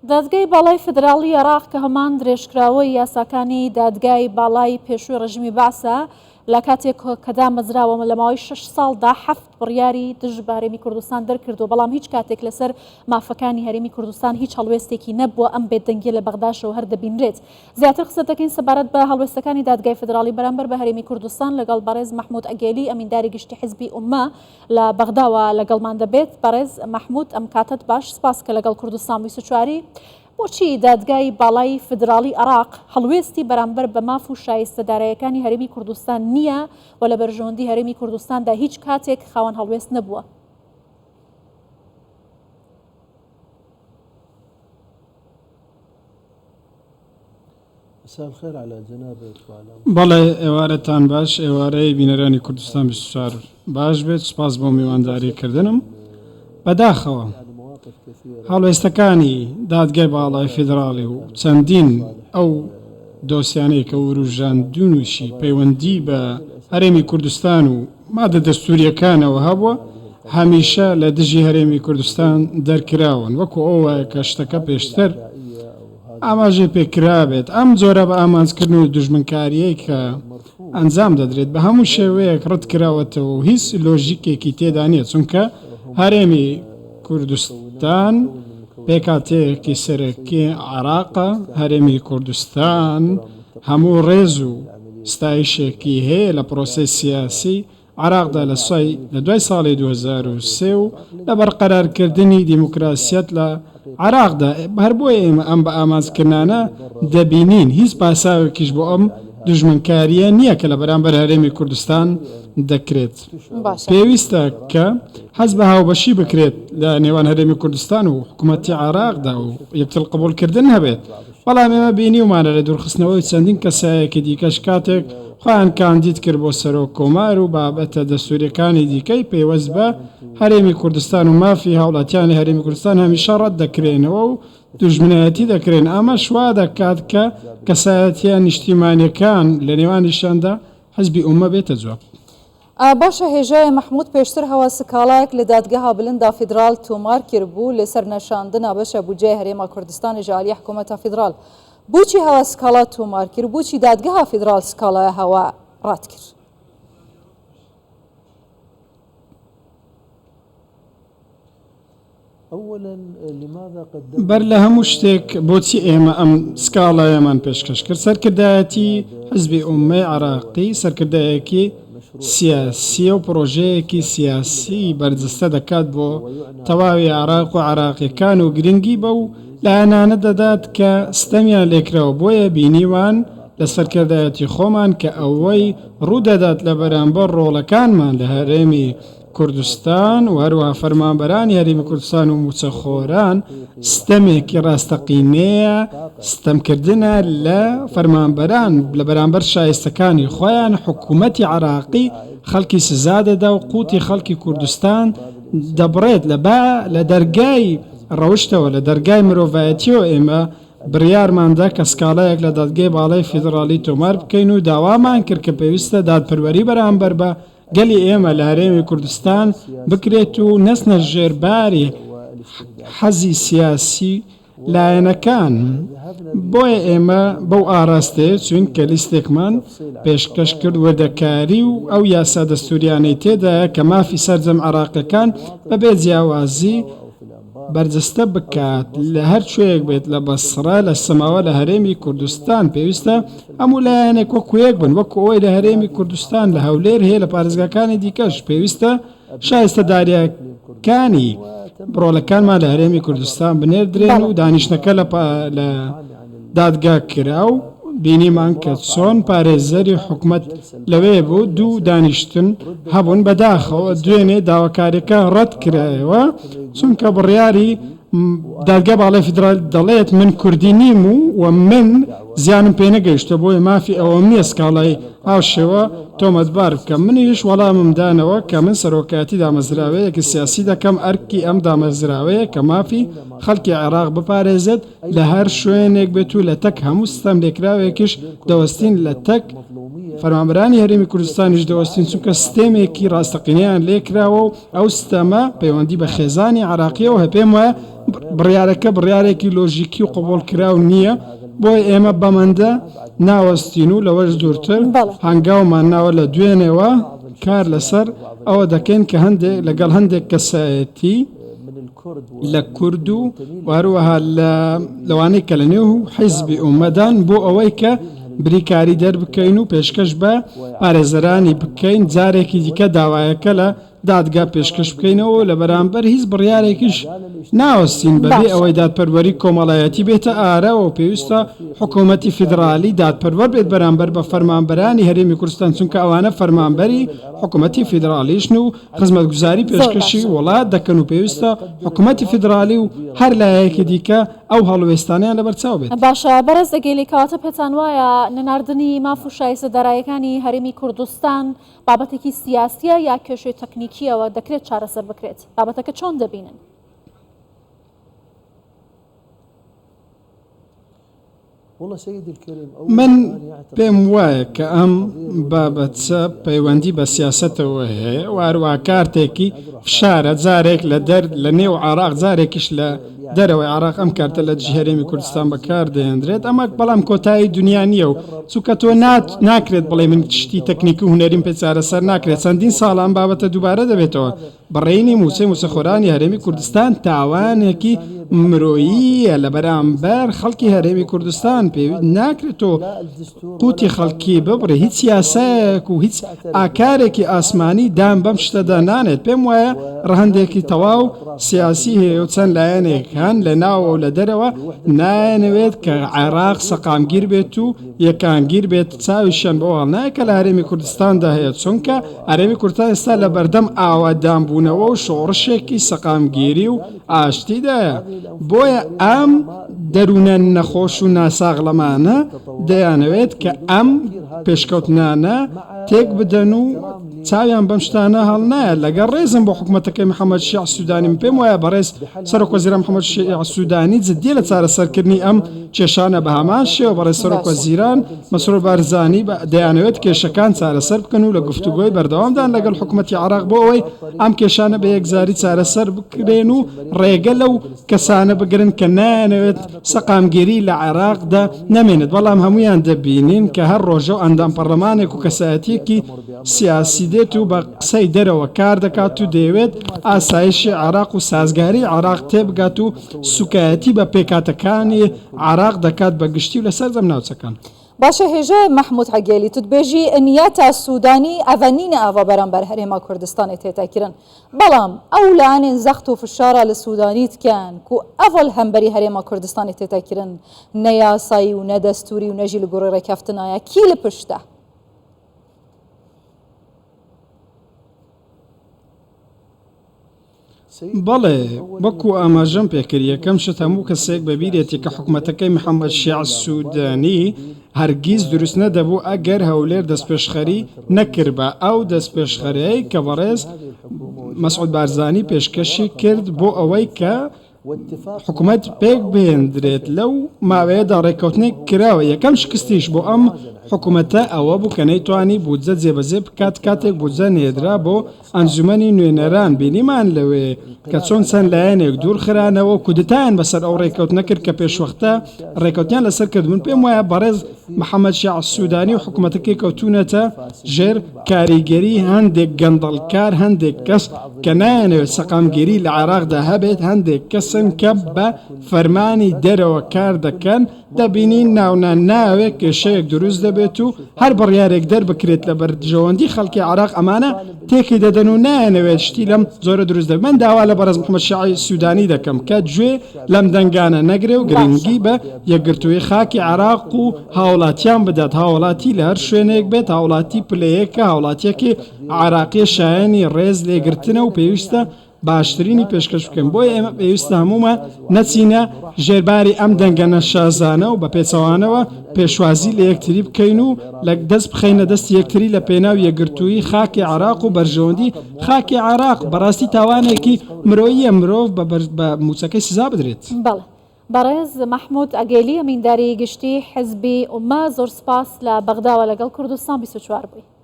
دادگای باڵای فیدراڵی عێراق کە هەمان درێژکراوەی یاساکانی دادگای باڵای پێشووی ڕژیمی بەعسە لە کاتێک کە دامەزراوە لە ماوەی شەش ساڵدا حەفت بڕیاری دژ بە هەرێمی کوردستان دەرکردووە بەڵام هیچ کاتێک لەسەر مافەکانی هەرێمی کوردستان هیچ هەڵوێستێکی نەبووە ئەم بێدەنگیە لە بەغداشەوە هەر دەبینرێت زیاتر قسە دەکەین سەبارەت بە هەڵوێستەکانی دادگای فیدراڵی بەرامبەر بە هەرێمی کوردستان لەگەڵ بەڕێز مەحمود عگێلی ئەمینداری گشتی حزبی ئوممە لە بەغداوە لەگەڵمان دەبێت. بەڕێز مەحمود ئەم کاتەت باش، سپاس کە لەگەڵ کوردستان 24ی. بۆچی دادگای باڵای فیدراڵی عێراق هەڵوێستی بەرامبەر بە ماف و شایستە دارایەکانی هەرێمی کوردستان نییە و لە بەرژەوەندی هەرێمی کوردستاندا هیچ کاتێک خاوەن هەڵوێست نەبووە؟ بەڵێ ئێوارەتان باش ئێوارەی بینەرانی کوردستان 24 باش بێت سوپاس بۆ میوانداری کردنم بەداخەوە هەڵوێستەکانی دادگای باڵای فیدراڵی و چەندین ئەو دۆسیانەی کە وروژاندونیشی پەیوەندی بە هەرێمی کوردستان و مادە دەستوریەکانەوە هەبووە هەمیشە لە دژی هەرێمی کوردستان دەرکراون وەکو ئەو وایە کە شتەکە پێشتر ئاماژەی پێکرابێت، ئەم جۆرە بە ئامانجکردن و دوژمنکارییەی کە ئەنجام دەدرێت بە هەموو شێوەیەک ڕەتکراوەتەوە و هیچ لۆژیکێکی تێدا نییە، چونکە هەرێمی کوردستان پێکهاتەیەکی سەرەکی عێراقە، هەرێمی کوردستان هەموو ڕێز و ستایشێکی هەیە لە پرۆسەی سیاسی عێراقدا لە سای لە دوای ساڵی 2003 و لە بەرقەرارکردنی دیموکراسیەت لە عێراقدا، هەر بۆیە ئێمە ئەم بە ئامانجکردنانە دەبینین، هیچ پاساوێکیش بۆ ئەم دوژمنکارییە نییە کە لە بەرامبەر هەرێمی کوردستان دەکرێت. باشە. پێویستە کە هەست بە هاوبەشی بکرێت لە نێوان هەرێمی کوردستان و حکومەتی عێراقدا و یەکترقبوڵکردن هەبێت، بەڵام ئێمە بینیومانە لە دوورخستنەوەی چەندین کەسایەکی دیکەش کاتێک خۆیان کاندید کرد بۆ سەرۆک کۆمار و بابەتە دەستوریەکانی دیکەی پەیوەست بە هەرێمی کوردستان و مافی هاوڵاتیانی هەرێمی کوردستان هەمیشە ڕەت دەکرێنەوە و دوژمنایەتی دەکرێن ئەمەش وا دەکات کە کەسایەتیە نیشتیمانیەکان لە نێوانیشیاندا حزبی ئوممە بێتە جواب. باشە هێژایە مەحمود پێشتر هەوا سکاڵایەک لە دادگەها بلندا فیدرال تۆمار کربوو لەسەر نەشاندنا بەشە بودجەی هەرێما کوردستانی ژە ئالیە حکومەتا فیدرال بوچی هەوا سکاڵا تۆمار کرد بوچی دادگەها فیدرال سکاڵایە هەوا ڕەت کرد؟ بەر لە هەموو شتێک بۆچی ئێمە ئەم سکاڵایەمان پێشکەش کرد؟ سەرکردایەتی حزبی ئوممەی عێراقی سەرکردایەکی سیاسییە و پڕۆژەیەکی سیاسی بەرجەستە دەکات بۆ تەواوی عێراق و عێراقییەکان و گرنگی بەو لایەنانە دەدات کە ستەمیان لێکراوە، بۆیە بینیمان لە سەرکردایەتی خۆمان کە ئەوەی ڕوودەدات لە بەرامبەر ڕۆڵەکانمان لە هەرێمی کوردستان و هەروەها فەرمانبەرانی هەرێمی کوردستان و مووچەخۆران ستەمێکی ڕاستەقینەیە، ستەمکردنە لە فەرمانبەران لە بەرامبەر شایستەکانی خۆیان، حکوومەتی عێراقی خەڵکی سزا دەدا و قوتی خەڵکی کوردستان دەبڕێت لە با لە دەرگای ڕەوشتەوە لە دەرگای مرۆڤایەتیەوە ئێمە بڕیارماندا کە سکاڵایەک لە دادگای باڵای فیدڕاڵی تۆمار بکەین و داوامان کرد کە پێویستە دادپەروەری بەرامبەر بە گەلی ئێمە لە هەرێمی کوردستان بکرێت و نەچنە ژێر باری حەزی سیاسی لایەنەکان، بۆیە ئێمە بەو ئاراستەیە چووین کە لیستێکمان پێشکەش کرد وردەکاری و ئەو یاسا دەستووریانەی تێدایە کە مافی سەرجەم عێراقیەکان بەبێ جیاوازی بەرجەستە بکات لە هەر کوێیەک بێت لە بەسڕە لە سەماوە لە هەرێمی کوردستان پێویستە هەموو لایەنێک وەکو یەک بن وەکو ئەوەی لە هەرێمی کوردستان لە هەولێر هەیە لە پارێزگاکانی دیکەش پێویستە شایستە داریەکانی ڕۆڵەکانمان لە هەرێمی کوردستان بنێردرێن و دانیشتنەکە لە لە دادگا کرا و بینیمان کە چۆن پارێزەری حکومەت لەوێ بوو دوو دانیشتن هەبوون بەداخەوە دوێنێ داواکاریەکە ڕەت کرایەوە چونکە بڕیاری دادگای باڵای فیدراڵ دەڵێت من کوردی نیم و و من زیانم پێ نەگەیشتووە بۆیە مافی ئەوەم نییە سکاڵای هاوشێوە تۆمەتبار بکەم منیش وەڵامم دانەوە کە من سەرۆکایەتی دامەزراوەیەکی سیاسی دەکەم ئەرکی ئەم دامەزراوەیە کە مافی خەڵکی عێراق بپارێزێت لە هەر شوێنێک بێت و لە تەک هەموو ستەملێکراوێکیش دەوەستین لە تەک. فەرمانبەرانی هەرێمی کوردستانیش دەوەستین، چونکە ستێمێکی ڕاستەقینەیان لێکراوە و ئەو ستەمە پەیوەندی بە خێزانی عێراقییەوە هەیە، پێم وایە بڕیارەکە بڕیارێکی لۆژیکی و قبوڵکراو نییە، بۆیە ئێمە بەمەندە ناوەستین و لەوەش دوورتر هەنگاومان ناوە لە دوێنێوە کار لەسەر ئەوە دەکەین کە هەندێک لەگەڵ هەندێک کەسایەتی لە کورد و هەروەها لە لەوانەی کە لە نێو حیزبی ئومەدان بۆ ئەوەی کە بریکاری دەربکەین و پێشکەش بە پارێزەرانی بکەین جارێکی دیکە داوایەکە لە دادگا پێشکەش بکەینەوە و لە بەرامبەر هیچ بڕیارێکیش ناوەستین بەبێ ئەوەی دادپەروەری کۆمەڵایەتی بێتە ئاراوە و پێویستە حکوومەتی فیدرالی دادپەروەر بێت بەرامبەر بە فەرمانبەرانی هەرێمی کوردستان چونکە ئەوانە فەرمانبەری حکوومەتی فیدرالیشن و خزمەتگوزاری پێشکەشی وڵات دەکەن و پێویستە حکوومەتی فیدرالی و هەر لایەکی دیکە ئەو هەڵوێستانەیان لەبەرچاو بێت. باشە بەڕێز دەگێلی کەواتە پێتان وایە نەناردنی ماف و شایستە داراییەکانی هەرێمی کوردستان بابەتێکی سیاسیە یا کێشەی تەکنیکیەوە دەکرێت چارەسەر بکرێت؟ بابەتەکە چۆن دەبینن؟ من پێم وایە کە ئەم بابەتە پەیوەندی بە سیاسەتەوە هەیە و هەروەها کارتێکی فشارە جارێک لە دەر لە نێو عێراق جارێکیش لە دەرەوەی عێراق ئەم کارتە لە دژی هەرێمی کوردستان بەکار دەهێندرێت ئەمە بەڵام کۆتایی دنیا نییە و چونکە تۆ ناکرێت بڵێ من شتی تەکنیکی و هونەریم پێ چارەسەر ناکرێت چەندین ساڵە ئەم بابەتە دووبارە دەبێتەوە بڕینی مووچەی مووچەخۆرانی هەرێمی کوردستان تاوانێکی مرۆییە لە بەرامبەر خەڵکی هەرێمی کوردستان پێویست ناکرێت تۆ قوتی خەڵکی ببڕی هیچ یاسایەک و هیچ ئاکارێکی ئاسمانی دان بەم شتەدا نانێت پێم وایە ڕەهەندێکی تەواو سیاسی هەیە و چەند لایەنێک هەن لە ناوەوە و لە دەرەوە نایانەوێت کە عێراق سەقامگیر بێت و یەکانگیر بێت چاویشیان بەوە هەڵنایە کە لە هەرێمی کوردستاندا هەیە چونکە هەرێمی کوردستان ئێستا لە بەردەم ئاوەدانبوونەوە و شۆڕشێکی سەقامگیری و ئاشتیدایە بۆیە ئەم دەروونە نەخۆش و ناساغڵەمانە دەیانەوێت کە ئەم پێشکەوتنانە تێک بدەن و چاویان بەم شتانە هەڵنایە لەگەڵ ڕێزم بۆ حکومەتەکەی محەممەد شیع سوودانی من پێم وایە بەڕێز سەرۆک وەزیران محەممەد شیع سوودانی جدیە لە چارەسەرکردنی ئەم کێشانە بە هەمان شێوە بەڕێز سەرۆک وەزیران مەسرور بارزانی دەیانەوێت کێشەکان چارەسەر بکەن و لە گفتوگۆی بەردەوامدان لەگەڵ حکومەتی عێراق بۆ ئەوەی ئەم کێشانە بە یەکجاری چارەسەر بکرێن و ڕێگە لەو کەسانە بگرن کە نایانەوێت سەقامگیری لە عێراقدا نەمێنێت، بەڵام هەموویان دەبینین کە هەر ڕۆژە و ئەندام پەڕلەمانێک و کەسایەتییەکی سیاسی دێت و بە قسەی دەرەوە کار دەکات و دەیەوێت ئاسایشی عێراق و سازگاریی عێراق تێبگات و سوکایەتی بە پێکهاتەکانی عێراق دەکات بە گشتی و لە سەرجەم ناوچەکان. باشە هێژای مەحمود عەگێلی تو دبێژی نیەتا سودانی ئەڤە نینە ئاڤا بەرامبەر هەرێما کوردستانێ تێتە کرن بەڵام ئەو لایەنێن زەخت و فشارا لە سودانی دکەن کو ئەڤە li هەمبەری هەرێما کوردستانێ تێتە کرن نە یاسایی و نە دەستوری و نە ژی li گۆڕی ڕێکەفتنایە کی li پشتە؟ بەڵێ، وەکو ئاماژەم پێکرد، یەکەم شت هەموو کەسێک بەبیرێتی کە حکومەتەکەی محەمەد شیاع سودانی هەرگیز دروست نەدەبوو ئەگەر هەولێر دەستپێشخەری نەکردبا، ئەو دەستپێشخەریەی کە بەڕێز مەسعود بارزانی پێشکەشی کرد بۆ ئەوەی کە حکومەت پێکبهێندرێت لەو ماوەیەدا ڕێککەوتنێک کراوە، یەکەم شکستیش بۆ ئەم حکومەتە ئەوە بوو کە نەیتوانی بودجە جێبەجێ بکات، کاتێک بودجە نێردرا بۆ ئەنجومەنی نوێنەران بینیمان لەوێ کە چۆن چەند لایەنێک دوورخرانەوە و کودتایان بەسەر ئەو ڕێککەوتنە کرد کە پێشوەختە ڕێککەوتنیان لەسەر کرد، من پێم وایە بەڕێز محەمەد شیاع سودانی و حکومەتەکەی کەوتوونەتە ژێر کاریگەری هەندێک گەندەڵکار، هەندێک کەس کە نایانەوێت سەقامگیری لە عێراقدا هەبێت، هەندێک کەسن کە بە فەرمانی دەرەوە کار دەکەن، دەبینین ناونا ناوێک کێشەیەک دروست دەبێت و هەر بڕیارێک دەربکرێت لە بەرژەوەندی خەڵکی عێراق ئەمانە تێکی دەدەن و نایانەوێت شتی لەم جۆرە دروست دەبێت. من داوا لە بەڕێز محەمەد شیاع سودانی دەکەم کە گوێ لەم دەنگانە نەگرێ و گرنگی بە یەکگرتوویی خاکی عێراق و هاوڵاتیان بدات، هاوڵاتی لە هەر شوێنێک بێت هاوڵاتی پلە یەکە، هاوڵاتیەکی عێراقیە شایەنی ڕێز لێگرتنە و پێویستە باشترینی پێشکەش بکەین، بۆیە ئێمە پێویستە هەموومان نەچینە ژێر باری ئەم دەنگە نەشازانە و بە پێچەوانەوە پێشوازی لە یەکتری بکەین و لە دەست بخەینە دەستی یەکتری لە پێناو یەکگرتوویی خاکی عێراق و بەرژەوەندی خاکی عێراق، بەڕاستی تاوانێکی مرۆییە مرۆڤ بە مووچەکەی سزا بدرێت. بەڵێ. بەڕێز مەحمود عگێلی ئەمینداری گشتی حزبی ئوممە زۆر سپاس لە بەغداوە لەگەڵ کوردستان 24 بووی.